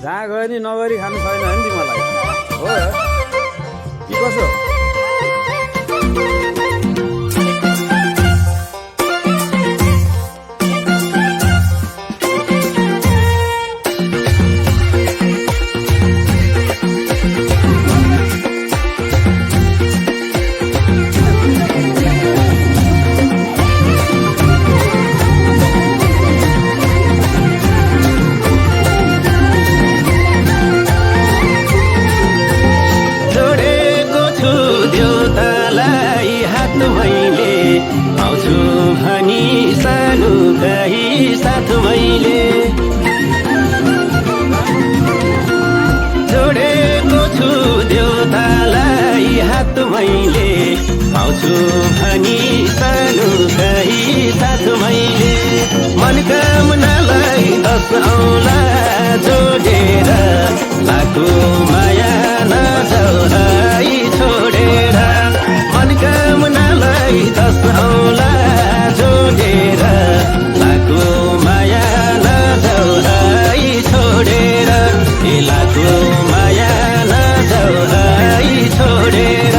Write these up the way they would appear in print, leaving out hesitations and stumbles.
जहाँ गयो नि नगरी खानु छैन नि तिमीलाई हो कि कसो? आउँछु भनी सानो कही साथ मैले जोडेको छु देउतालाई हात मैले आउँछु भनी सानो कही साथ मैले मनकामनालाई 10 औँला जोडेर लाखो माया नजाऊ है छोडेर मनकामनालाई 10 औँला जोडेर लाखो माया नजाऊ है छोडेर लाखो माया नजाऊ है छोडेर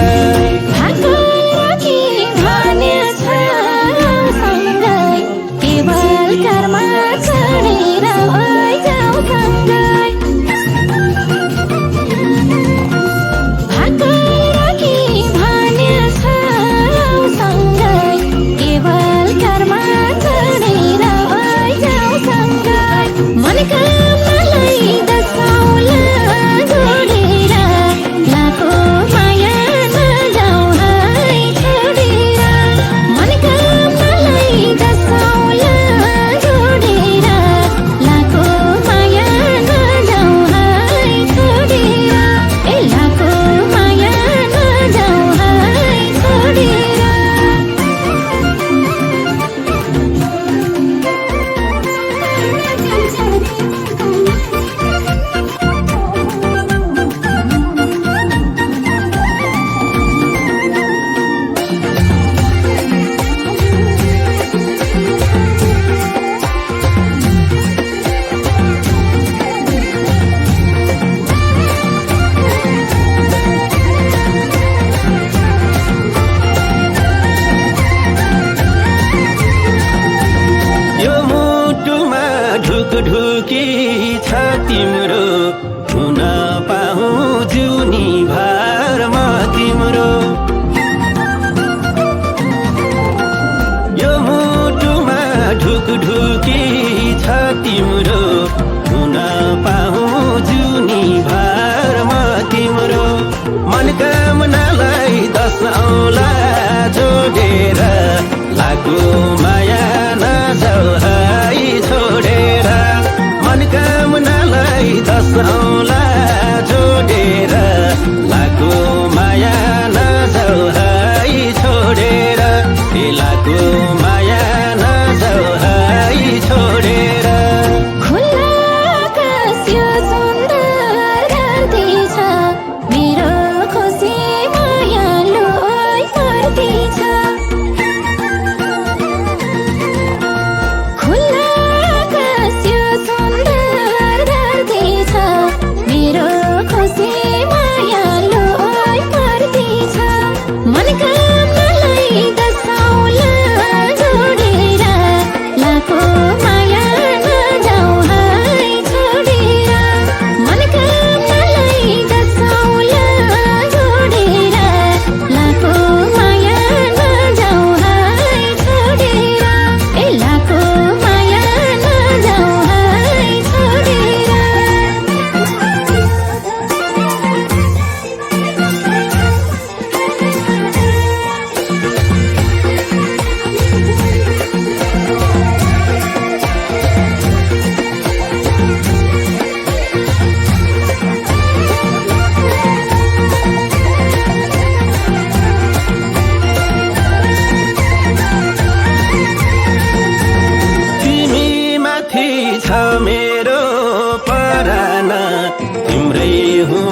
ढुकी छ तिम्रो हुन पाऊँ जुनी भारमा तिम्रो यो मुटुमा ढुकी छ तिम्रो हुन पाऊँ जुनी भारमा तिम्रो मनकामनालाई 10 औँला जोडेर लाखो माया नजाऊ है छोडेर मनकामनालाई 10 औँला जोडेर लाखो माया नजाऊ है छोडेर लाखो माया नजाऊ है छोडेर मेरो पराना तिम्रै हुँ